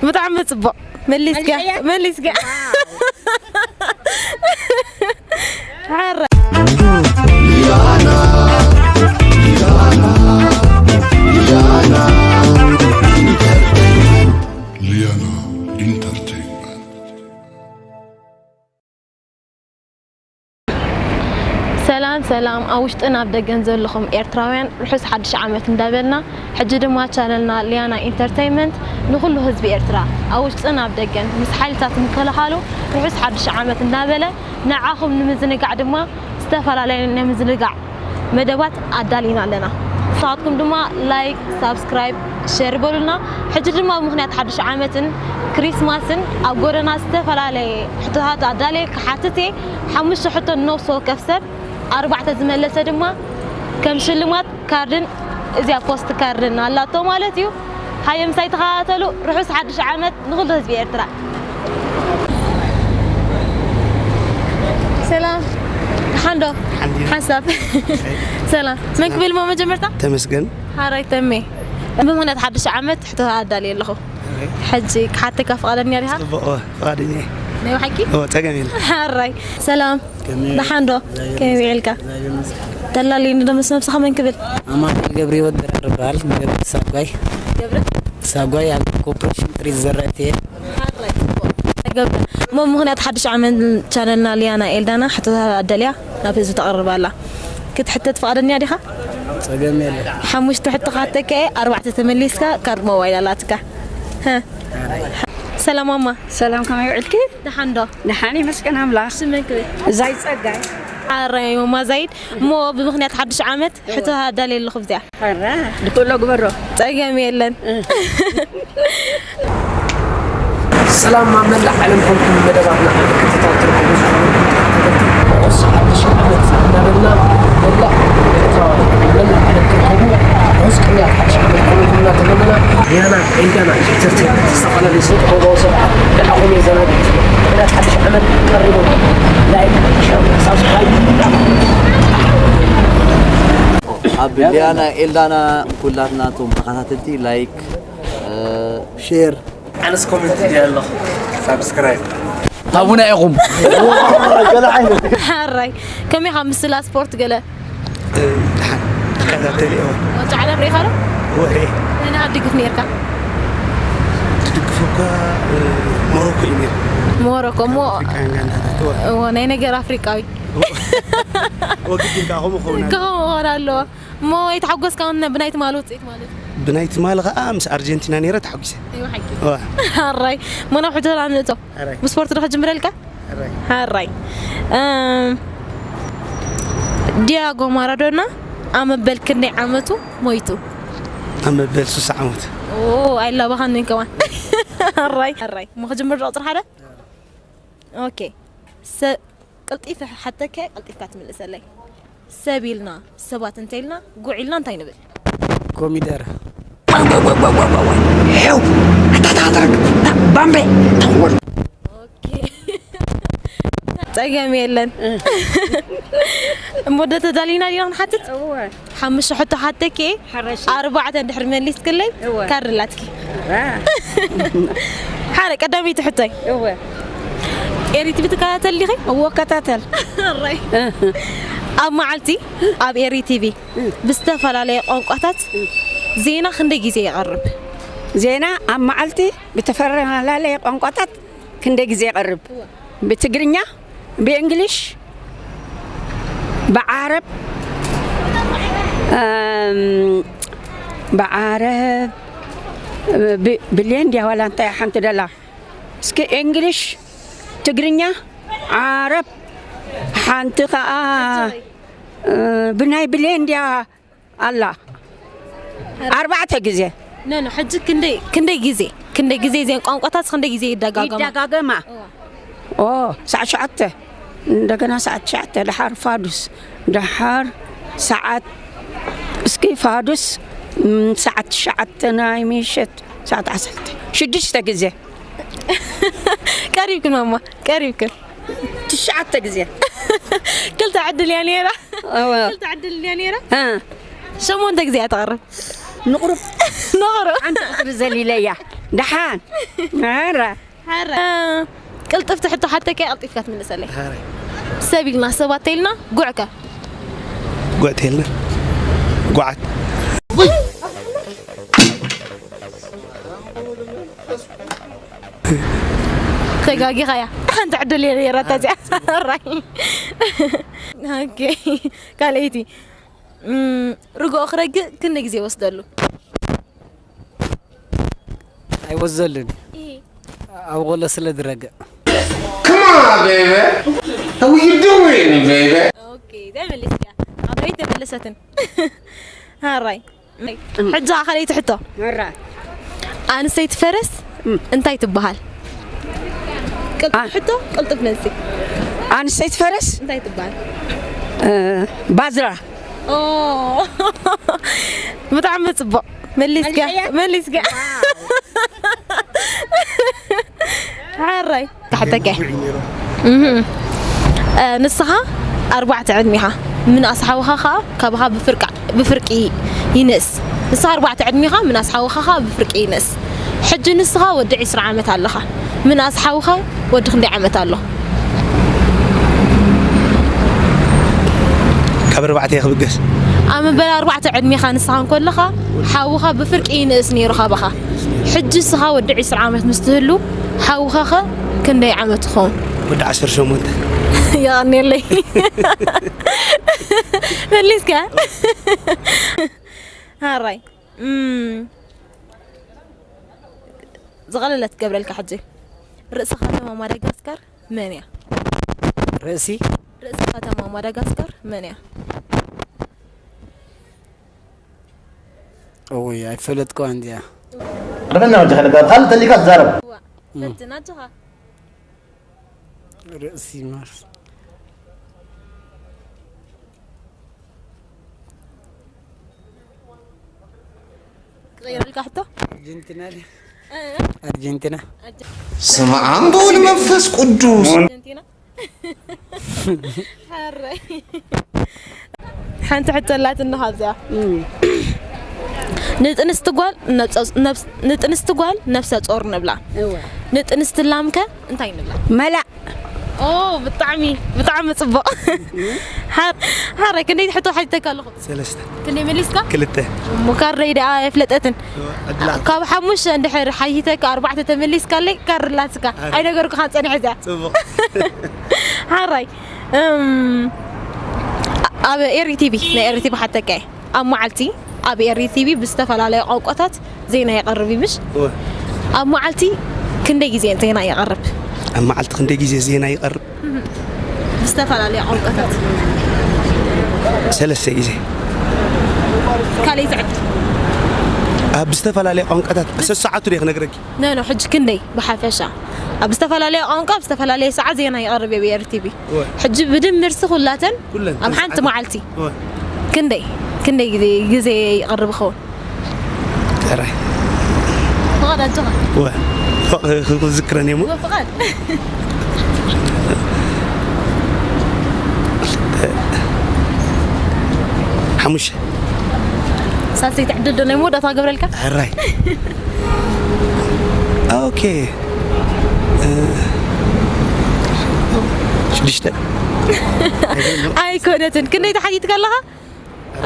ብጣዕሚ ጽቡቕ መሊስካ። መሊስካ። ሓራ ሊያና ኢንተርቴይንመንት። ሰላም ሰላም፣ ኣብ ውሽጥን ኣብ ደገን ዘለኹም ኤርትራውያን ርሑስ ሓድሽ ዓመት እንዳበልና፣ ሕጂ ድማ ቻነልና ሊያና ኢንተርተይንመንት ንኹሉ ህዝቢ ኤርትራ ኣብ ውሽጥን ኣብ ደገን ምስ ሓይልታት ምክልኻሉ ርሑስ ሓድሽ ዓመት እንዳበለ፣ ንዓኹም ንምዝንጋዕ ድማ ዝተፈላለዩ ናይ ምዝንጋዕ መደባት ኣዳሊና ኣለና። ንስኻትኩም ድማ ላይክ፣ ሳብስክራይብ፣ ሸር በሉልና። ሕጂ ድማ ብምኽንያት ሓድሽ ዓመትን ክሪስማስን ኣብ ጎደና ዝተፈላለየ ሕቶታት ኣዳልየ ክሓትት እየ። ሓሙሽተ ሕቶ ንነፍሲ ወከፍ ሰብ ኣርባዕተ ዝመለሰ ድማ ከም ሽልማት ካርድን እዚኣ ፖስት ካርድን ኣላቶ ማለት እዩ። ሃየ ምሳይ ተኸታተሉ። ርሑስ ሓድሽ ዓመት ንኹሉ ህዝቢ ኤርትራ። ሰላም ሓንዶ ሓንሳብ ሰላም መን ክብል ሞ መጀመርታ ተመስገን። ሓራይ ተሜ ብምኽንያት ሓድሽ ዓመት ሕቶ ኣዳልየ ኣለኹ። ሕጂ ክሓተካ ፍቓደኛ ዲኻ? ጽቡቕ ፍቓደኛ እየ። ናይ ብሓቂ? እዎ፣ ጸገም የለን። ሓራይ ሰላም ደሓን ዶ? ከመይ ውዒልካ? ተላልየኒ ዶ ምስ ነብስኻ መን ክብል? ኣማኑኤል ገብረህይወት ድራር እበሃል። ንገብረ ሳጓይ ገብረ ሳጓይ ኣብ ኮርፖሬሽን ጥሪት ዝዘራእቲ እየ። ሓራይ ጽቡቕ። ገብረ እሞ ብምኽንያት ሓድሽ ዓመት ቻነልና ሊያና ኤልዳና ሕቶታት ኣዳልያ ናብ ህዝቢ ተቕርብ ኣላ። ክትሕተት ፍቓደኛ ዲኻ? ጸገም የለን። ሓሙሽተ ሕቶ ክሓተካ እየ፣ ኣርባዕተ ተመሊስካ ካርድ ሞባይል ኣላትካ። ሰላም ማማ። ሰላም፣ ከመይ ውዕልኪ? ደሓን ዶ? ደሓን ይመስገን ኣምላኽ። ሽመን ክብል? ዛይድ ጸጋይ። ሓራይ ማማ ዛይድ። እሞ ብምኽንያት ሓድሽ ዓመት ሕቶ ኣዳልየ ኣለኹ ብዚኣ። ኧረ ድኩሎ ግበሮ። ጸገም የለን። ሰላም ኣብ መላእ ዓለም ኮንኩም መደባትና ክትከታተሉ ርሑስ ሓድሽ ዓመት እናበልና መላእ ኤርትራውያን ኣብ መላእ ዓለም ክትርከቡ ርሑስ ቅንያት ሓድሽ ዓመት ከመልኩም እናተመነና ሊያና ኤልዳና ኢንተርቴይንመንት ዝተፈላለዩ ስነ ጥበባዊ ስርሓት ንዓኹም የዘናግዕ። ቅንያት ሓድሽ ዓመት ቀሪቡ። ላይክ፣ ሸር፣ ሳብስክራይብ እንዳትረሱ። ኣብ ሊያና ኤልዳና ኩላትና እቶም ተኸታተልቲ ላይክ፣ ሼር ኣነስ ኮመንት እየ ኣለኹ። ሳብስክራይብ ሃቡና ኢኹም። ሓራይ ከመይ ካብ ምስላ ስፖርት ገለ ደሓን ተኸታተሊ እየ። ዋንጫ ዓለም ርኢኻ ዶ? ወሬ ንና ድግፍ ነርካ? ትድግፍ እኳ ሞሮኮ እዩ ነይሩ። ሞሮኮ እሞ ኣፍሪቃውያን ጋንታታት ወ- እዎ ናይ ነገር ኣፍሪቃዊ ወግድን ከዓ ከምኡ ክኸውን ኣለዎ። ክኸውን ኣለዎ። እሞ የተሓጎስካ እውን ብናይ ትማሊ ውፅኢት ማለት እዩ። ብናይ ትማሊ ከዓ ምስ ኣርጀንቲና ነይረ ተሓጒሰ። እዩ ሓቂ። እዋ። ሓራይ መናብ ሕቶ ላንእቶ ሓራይ። ብስፖርት ዶ ክጅምረልካ? ሓራይ። ሓራይ እም፣ ዲያጎ ማራዶና ኣብ መበል ክንደይ ዓመቱ ሞይቱ? ኣብ መበል ሱሳ ዓመት። ኦ ኣይላባኻን ምን ከማን። ሓራይ ሓራይ እሞ ክጅምር ዶ ቁፅሪ ሓደ? ኦኬ። ሰ- ቀልጢፈ ሓተከ ቀልጢፍካ ትምልሰለይ። ሰብ ኢልና ሰባት እንተ ኢልና ጉዕ ኢልና እንታይ ንብል? ኮሚደረ ው ኣታታተረግ ባምቤ ተወል ጸገም የለን። እሞ ዶ ተዳሊና ዲና ክንሓትት? ሓሙሽተ ሕቶ ሓተኪ ሓረሽ ኣርባዕተ እንድሕር መሊስክለይ እወ። ካርድ ኣላትኪ። ራ ሓደ ቀዳመይቲ ሕቶይ እወ ኤሪ ቲቪ ትከታተል ዲኺ? እወ ከታተል ኣብ መዓልቲ ኣብ ኤሪ ቲቪ ብዝተፈላለየ ቋንቋታት ዜና ክንደይ ግዜ ይቐርብ? ዜና ኣብ መዓልቲ ብተፈላለየ ቋንቋታት ክንደይ ግዜ ይቐርብ? ብትግርኛ፣ ብእንግሊሽ፣ ብዓረብ፣ እም፣ ብዓረብ፣ ብ- ብሌን ድያ ዋላ እንታይ ሓንቲ ደላ? እስኪ እንግሊሽ፣ ትግርኛ፣ ዓረብ፣ ሓንቲ ኸዓ እ፣ ብናይ ብሌን ድያ ኣላ ኣርባዕተ ግዜ ኖ ኖ፣ ሕጂ ክንደይ ክንደይ ግዜ ክንደይ ግዜ እዘን ቋንቋታት ክንደይ ግዜ ይደጋገማ? ይደጋገማ። ኦ ሰዓት ሸዓተ እንደገና ሰዓት ሸዓተ ደሓር ፋዱስ ደሓር ሰዓት እስኪ ፋዱስ ም፣ ሰዓት ትሽዓተ ናይ ምሸት ሰዓት ዓሰርተ ሽዱሽተ ግዜ ቀሪብክን ማማ ቀሪብክን። ትሽዓተ ግዜ ክልተ ዕድል እያ ነይራ። እወ። ክልተ ዕድል እያ ነይራ። እ፣ ሸሞንተ ግዜ እያ ተቕርብ። ንቑሩብ ነቕርብ ሓንቲ ቁፅሪ ዘሊለያ ደሓን። ኧረ። ሓረ። ቅልጥፍቲ ሕቶ ሓተከ ቀልጢፍካ ትምልሰለይ። ሓረ። ሰብ ኢልና፣ ሰባት ተይልና፣ ጉዕከ? ጉዕ ተይልና። ጉዓት። ተጋጊኻ እያ። ሓንቲ ዕድል እየ ነይራታ እዚኣ። ራይ። ኦኬ። ካልኣይቲ። እም፣ ርግኦ ክረግእ ክንደይ ግዜ ይወስደሉ? ኣይወዘሉን። እሂ። ኣብ ቆሎ ስለ ዝረግእ። Come on, baby. What you doing, baby? ኦኬ፣ እዚኣ መሊስካ። ኣብ ራይት ተመለሰትን። ሃራይ። ሕጂ ካልኣይቲ ሕቶ። መራ። ኣንስተይቲ ፈረስ እም። እንታይ ትበሃል? ቅልጡፍ አ- ሕቶ፣ ቅልጡፍ መልሲ። ኣንስተይቲ ፈረስ እንታይ ትበሃል? እ፣ ባዝራ። ኦ። ብጣዕሚ ጽቡቕ። መሊስካ፣ መሊሰያ? መሊስካ። ሓራይ። ካሕተከ። እህ። እ፣ ንስኻ ኣርባዕተ ዕድሚኻ፣ ምንኣስ ሓውኻ ኸኣ ካባኻ ብፍርቂ፣ ብፍርቂ ይንእስ። ንስኻ ኣርባዕተ ዕድሚኻ፣ ምንኣስ ሓውኻ ኸኣ ብፍርቂ ይንእስ። ሕጂ ንስኻ ወዲ ዕስራ ዓመት ኣለኻ። ምንኣስ ሓውኻ ወዲ ክንደይ ዓመት ኣሎ? ካብ ኣርባዕተ እየ ክብገስ። ኣብ መበል ኣርባዕተ ዕድሜኻ ንስኻ እንከለኻ፣ ሓውኻ ብፍርቂ ይንእስ ነይሩ ካባኻ። ሕጂ ንስኻ ወዲ ዕስራ ዓመት ምስ ትህሉ፣ ሓውኻኸ ክንደይ ዓመት ይኸውን? ወዲ ዓሰርተ ሸሞንተ። የቐንየለይ። መሊስካ? ሃራይ። እም፣ ዝቐለለት ክገብረልካ ሕጂ። ርእሲ ከተማ ማዳጋስካር መን እያ? ርእሲ? ርእሲ ከተማ ማዳጋስካር መን እያ? እውይ፣ ኣይፈለጥኩዋን እዚኣ። ረፈና ወጀኸ ለካ፣ ካልእ ተሊካ ትዛረብ። እዋ፣ እም። ፈትን ኣጆኻ። ርእሲ ማርስ። ክቕይረልካ ሕቶ? ኣርጀንቲና ድያ? እ? ኣርጀንቲና። ኣርጀ-፣ ስመ ኣብ ወወልድ መንፈስ ቅዱስ። ኣርጀንቲና? ሓረይ። ሓንቲ ሕቶ ኣላትና ካብዚኣ። እም። ንጥንስቲ ጓል ነብሰ-፣ ነብስ-፣ ንጥንስቲ ጓል ነብሰ ጾር ንብላ። እወ። ንጥንስቲ ላምከ እንታይ ንብላ? መላእ። ኦ፣ ብጣዕሚ፣ ብጣዕሚ ጽቡቕ። ሓ-፣ ሓረ፣ ክንደይ ሕቶ ሓቲተካ ኣለኹ? ሰለስተ። ክንደይ መሊስካ? ክልተ። እሞ ካርደይ ደኣ የፍለጠትን። ዕድል ኣልካ። ካብ ሓሙሽተ እንድሕር ሓቲተካ ኣርባዕተ ተመሊስካለይ፣ ካርድ ኣላትካ። ኣረ። ኣይነገርኩኻን ጸኒሐ እዚኣ። ጽቡቕ። ሓራይ፣ እም፣ ኣብ ኤሪ ቲቪ፣ ናይ ኤሪ ቲቪ ሓተካ እየ። ኣብ መዓልቲ ኣብ ኤሪ ቲቪ ብዝተፈላለየ ቋንቋታት ዜና የቕርብ እዩ፣ ምሽ? እወ። ኣብ መዓልቲ ክንደይ ግዜ ዜና የቕርብ? ኣብ መዓልቲ ክንደይ ግዜ ዜና ይቐርብ? ብዝተፈላለየ ቋንቋታት። ሰለስተ ግዜ። ካልእ ይዝዕድ? ኣብ ዝተፈላለየ ቋንቋታት፣ ሰሰዓቱ ድየ ክነግረኪ? ኖ፣ ኖ፣ ሕጂ ክንደይ ብሓፈሻ? ኣብ ዝተፈላለየ ቋንቋ፣ ኣብ ዝተፈላለየ ሰዓት ዜና ይቐርብ እዩ ብኤሪ ቲቪ። እወ። ሕጂ ብድምርሲ ኩላተን ኩለን ኣብ ሓንቲ ሰዓት። መዓልቲ እወ። ክንደይ? ክንደይ ግዜ፣ ግዜ ይቐርብ ይኸውን? ጥራይ። ፍቓድ ኣጆኻ። እወ። ፍ-፣ ክ-፣ ክዝክረን እየ እሞ። እወ፣ ፍቓድ። ሓሙሽተ። ሳልሰይቲ ዕድል ዶ ናይ መወዳእታ ገብረልካ? ሕራይ። ኦኬ። እ፣ ሽዱሽተ። ኣይኮነትን። ክንደይ ተሓቲትካ ኣለኻ?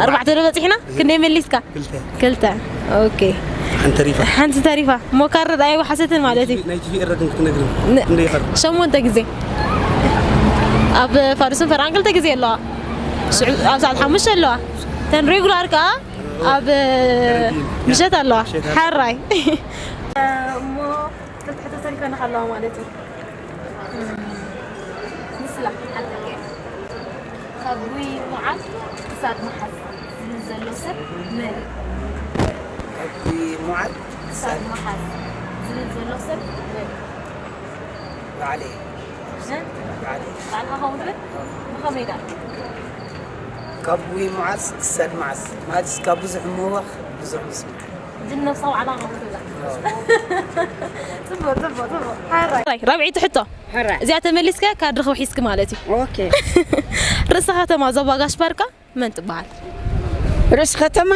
ኣርባዕተ ዶ በጺሕና? ክንደይ መሊስካ? ክልተ። ክልተ። ኦኬ። ሓንቲ ተሪፋ። ሓንቲ ተሪፋ። እሞ ካርድ ኣይወሓሰትን ማለት እዩ። ናይ ቲቪ ኤረ ግን ክትነግርኒ። ን-፣ ክንደይ ይቐርብ? ሸሞንተ ግዜ። ኣብ ፋዱስን ፈርቓን ክልተ ግዜ ኣለዋ። ሽዑ ኣብ ሰዓት ሓሙሽተ ኣለዋ። ተን ሬጉላር ከኣ ኣብ ምሸት ኣለዋ። ምሸት ኣለዋ። ሓራይ። እሞ ክልተ ሕቶ ተሪፋና ኣለዋ ማለት እዩ። ምስላ ሓቂ። ካብ ቡይ መዓት ክሳድ መሓዝ ዝብል ዘሎ ሰብ መን እዩ? ካብ ቡይ መዓት ክሳድ መሓዝ ዝብል ዘሎ ሰብ መን እዩ? ባዕለይ። እ? ባዕለይ። ባዕልኻ ከምኡ ትብል? ብኸመይ ደኣ? ካብ ቡይ መዓዝ ክሳድ መዓዝ? ማለት ካብ ብዙሕ ምውኻኽ ብዙሕ ምስማዕ። ግን ነብሳ ባዕላ ከምኡ ትብላ። ጽቡቕ፣ ጽቡቕ፣ ጽቡቕ። ሓራይ። ራብዐይቲ ሕቶ። ሕራይ። እዚኣ ተመሊስካ ካርድ ሒዝኪ ማለት እዩ። ኦኬ። ርእሰ ከተማ ዞባ ጋሽ ባርካ መን ትበሃል? ርእሰ ከተማ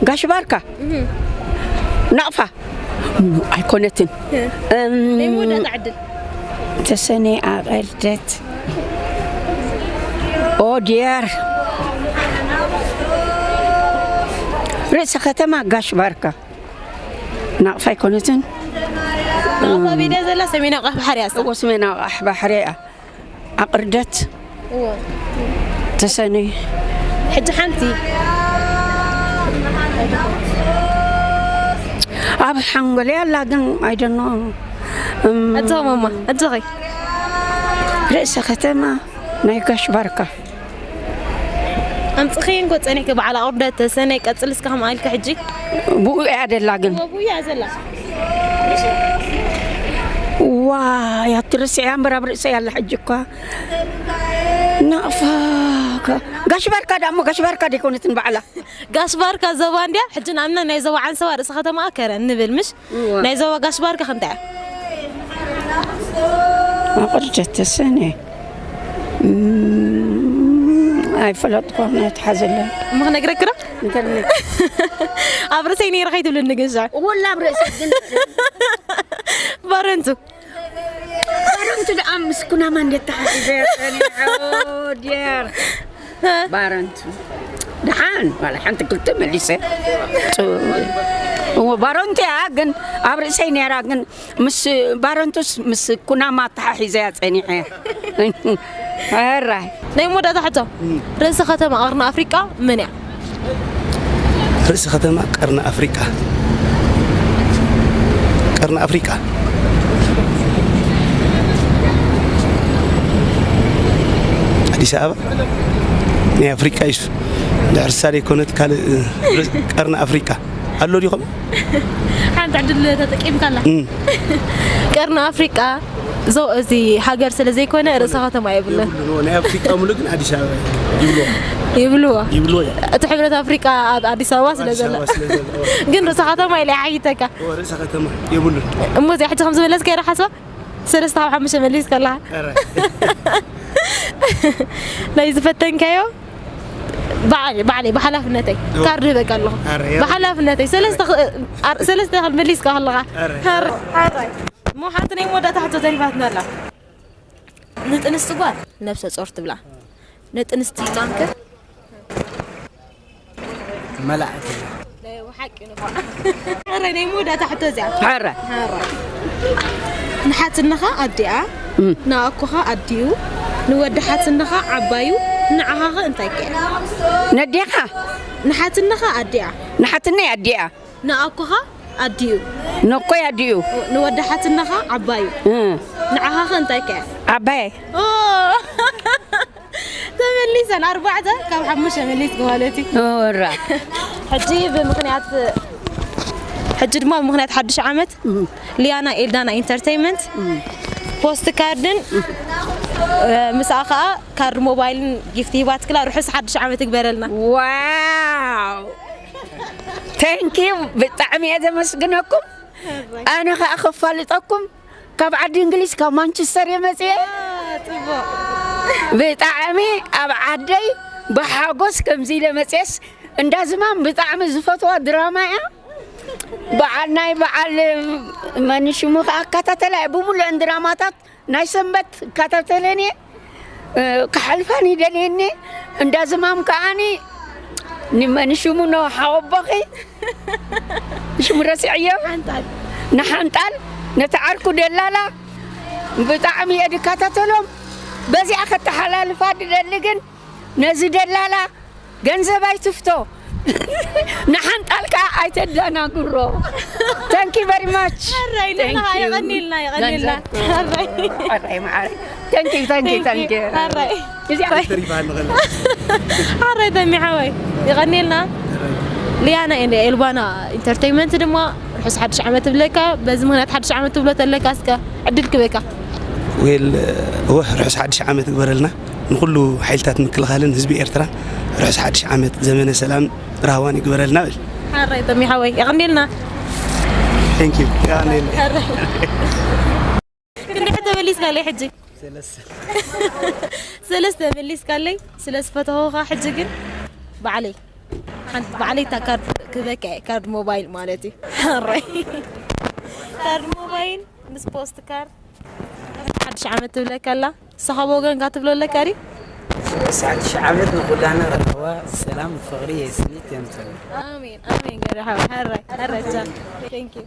ጋሽ ባርካ። እህ። ናቕፋ። ኣይኮነትን። እም፣ ናይ መወዳእታ ዕድል። ተሰነይ ኣቐርደት ኦድየር ርእሰ ከተማ ጋሽ ባርካ ናቕፋ ኣይኮነትን። ናቕፋ ቤዳ ዘላ ሰሜናዊ ቃሕ ባሕሪ እያ። እዎ፣ ሰሜናዊ ቃሕ ባሕሪ እያ። ኣቕርደት እዎ። ተሰነይ። ሕጂ ሓንቲ ኣብ ሓንጎለይ ኣላ ግን ኣይደኖ። እም፣ ኣጆኺ ማማ፣ ኣጆኺ። ርእሰ ከተማ ናይ ጋሽ ባርካ። ኣምጽኺ እንኮ ጸኒሕኪ በዓል ኣቕርደት ተሰነይ ቀጽል እስከ ከምኣ ኢልኪ ሕጂ። ብኡ እያ ደላ ግን። እዎ፣ ብኡ እያ ዘላ። ዋይ፣ ኣትርስዕያ እምበር ኣብ ርእሰይ ኣላ ሕጂ እኳ። ናቕፋ ከ-፣ ጋሽ ባርካ ደኣ እሞ ጋሽ ባርካ ደይኮነትን ባዕላ። ጋሽ ባርካ ዞባ እንድያ። ሕጂ ንኣብነት ናይ ዞባ ዓንሰባ ርእሰ ከተማኣ ከረን ንብል ምሽ? እዋ። ናይ ዞባ ጋሽ ባርካ ክንታይ እያ? ኣቕርደት ተሰነ። እም፣ ኣይፈለጥኳን፣ ኣይትሓዘለይ። እሞ ክነግረኪ ዶ? ንገርኒ። ኣብ ርእሰይ ነይረ ከይትብልኒ ግን ሻዕ። ወላ ኣብ ርእሰይ ግን ባረንቱ። ባረንቱ ደኣ ምስ ኩናማ እንዴት ተሓሒዘ ጸኒሐ፣ ኦ ዲየር። ባረንቱ። ደሓን፣ ዋላ ሓንቲ ክልተ መሊሰ። ጽ-፣ እዎ፣ ባረንቱ እያ፣ ግን ኣብ ርእሰይ ነይራ፣ ግን ምስ ባረንቱስ ምስ ኩናማ ተሓሒዘ እያ ጸኒሐ። ሕራይ። ናይ መወዳእታ ሕቶ። እም። ርእሰ ከተማ ቀርኒ ኣፍሪቃ መን እያ? ርእሰ ከተማ ቀርኒ ኣፍሪቃ። ቀርኒ ኣፍሪቃ። ኣዲስ ኣበባ ናይ ኣፍሪቃ እዩ። ድሕሪ እሳ ዘይኮነት ካልእ፣ እ፣ ርእስ-፣ ቀርኒ ኣፍሪቃ ኣሎ ድዩ ከምኡ? ሓንቲ ዕድል ተጠቂምካላ። እም። ቀርኒ ኣፍሪቃ ዞ-፣ እዚ ሃገር ስለ ዘይኮነ ርእሰ ከተማ የብሉን። የብሉን። ናይ ኣፍሪቃ ሙሉእ ግን ኣዲስ ኣበባ እዩ። ይብልዎ። ይብልዎ። ይብልዎ እዮም። እቲ ሕብረት ኣፍሪቃ ኣብ ኣዲስ ኣበባ ስለ ኣዲስ ዘሎ። ኣበባ ስለ ዘሎ። ግን ርእሰ ከተማ ኢለ ይሓይተካ። እዎ፣ ርእሰ ከተማ የብሉን። እሞ እዚኣ ሕጂ ከም ዝመለስካ ኢኻ ሓስባ? ሰለስተ ካብ ሓሙሽተ መሊስካ ኣለኻ። ኧረ። ናይ ዝፈተንካዮ ባዕለይ፣ ባዕለይ ብሓላፍነተይ እዎ። ካርድ ህበካ ኣለኹ። ኧረ፣ ያ። ብሓላፍነተይ ሰለስተ ኸ-፣ ኣር-፣ ሰለስተ መሊስካ ኣለኻ። ኧረ። ኧረ፣ ኧረ። እሞ ሓንቲ ናይ መወዳእታ ሕቶ ተሪፋትና ኣላ። ንጥንስቲ ጓል ነብሰ ጾር ትብላ። ንጥንስቲ ላምከ? መላእክ ትብላ። ናይ ብሓቂ ንፉዕ። ሕራይ ናይ መወዳእታ ሕቶ እዚኣ። ሕራይ። ሕራይ። ንሓትነኻ ኣዲኣ፣ እም። ንኣኮኻ ኣዲኡ፣ ንወዲ ሓትነኻ ዓባዩ፣ ንዓኻኸ እንታይ ከ? ነዴኻ? ንሓትነኻ ኣዲኣ። ንሓትነይ ኣዲኣ። ንኣኮኻ ኣዲኡ። ነኮይ ኣዲኡ። ንወዲ ሓትነኻ ዓባዩ። እ። ንዓኻ ከ እንታይ ከ? ዓባየ። ኦ! ተመሊሰን ኣርባዕተ ካብ ሓሙሽተ መሊስኪ ማለት እዩ። ኦራ። ሕጂ ብምኽንያት፣ ሕጂ ድማ ብምኽንያት ሓድሽ ዓመት እም። ሊያና ኤልዳና ኢንተርቴይንመንት እም። ፖስት ካርድን፣ እ፣ ምስኣ ከኣ ካርድ ሞባይልን ጊፍት ሂባትክላ። ርሑስ ሓድሽ ዓመት ይግበረልና። ዋው! Thank you፣ ብጣዕሚ እየ ዘመስግነኩም። ኣነ ኸኣ ከፋልጠኩም፣ ካብ ዓዲ እንግሊዝ፣ ካብ ማንቸስተር እየ መጽየ። ዋ፣ ጽቡቕ። ብጣዕሚ ኣብ ዓደይ ብሓጎስ ከምዚ ኢለ መጽየስ፣ እንዳ ዝማም ብጣዕሚ ዝፈትዋ ድራማ እያ። በዓል ናይ በዓል መን ሽሙ ኸኣ እከታተላ እየ፣ ብምሉአን ድራማታት ናይ ሰንበት እከታተለን እየ። እ፣ ክሓልፋን ይደልየኒ። እንዳ ዝማም ከኣኒ ንመን ሽሙ ነው ሓወቦኺ? ሽሙ ረሲዐዮ። ሓንጣል። ንሓንጣል፣ ነቲ ዓርኩ ደላላ ብጣዕሚ እየ ድከታተሎም። በዚኣ ከተሓላልፋ ድደሊ ግን ነዚ ደላላ ገንዘብ ኣይትፍቶ። ንሓንጣልካ ኣይተዳናግሮ። Thank you very much። ሕራይ፣ ንሕና Thank you። የቐኒልና፣ የቐኒልና። ገንዘብ። ሕራይ። ሕራይ መዓረይ። Thank you፣ thank you፣ thank you። ሕራይ። እዚኣ ተሪፋ ንኸል። ሕራይ ተሚ ሓወይ፣ የቐኒልና። ሊያና ኤልባና ኢንተርቴይንመንት ድማ ርሑስ ሓድሽ ዓመት እብለካ። በዚ ምኽንያት ሓድሽ ዓመት ትብሎ ተለካ እስከ ዕድል ክበካ። ዌል፣ እወ፣ ርሑስ ሓድሽ ዓመት ይግበረልና። ንኹሉ ሓይልታት ምክልኻልን ህዝቢ ኤርትራን ርሑስ ሓድሽ ዓመት፣ ዘመነ ሰላም ራህዋን ይግበረልና ብል። ሕራይ ተሚ ሓወይ፣ የቐኒልና። Thank you። የቐኒልና። ሕራይ። ክንደይ ሕቶ መሊስካለይ ሕጂ? ሰለስተ። ሰለስተ መሊስካለይ፣ ስለ ዝፈተኹኻ ሕጂ ግን ባዕለይ፣ ሓንቲ ባዕለይ እታ ካርድ ክህበካ እየ፣ ካርድ ሞባይል ማለት እዩ። ሕራይ። ካርድ ሞባይል ምስ ፖስት ካርድ ሓድሽ ዓመት ትብለካ ኣላ። ንስኻ ብወገንካ ትብሎ ኣለካ ድዩ? ሓድሽ ዓመት ንኹላና ረኸባ ሰላም፣ ፍቕሪ የስኒት የምፅእ። ኣሜን ኣሜን። ገርሓው ሓራይ ሓራይ ቻ። Thank you።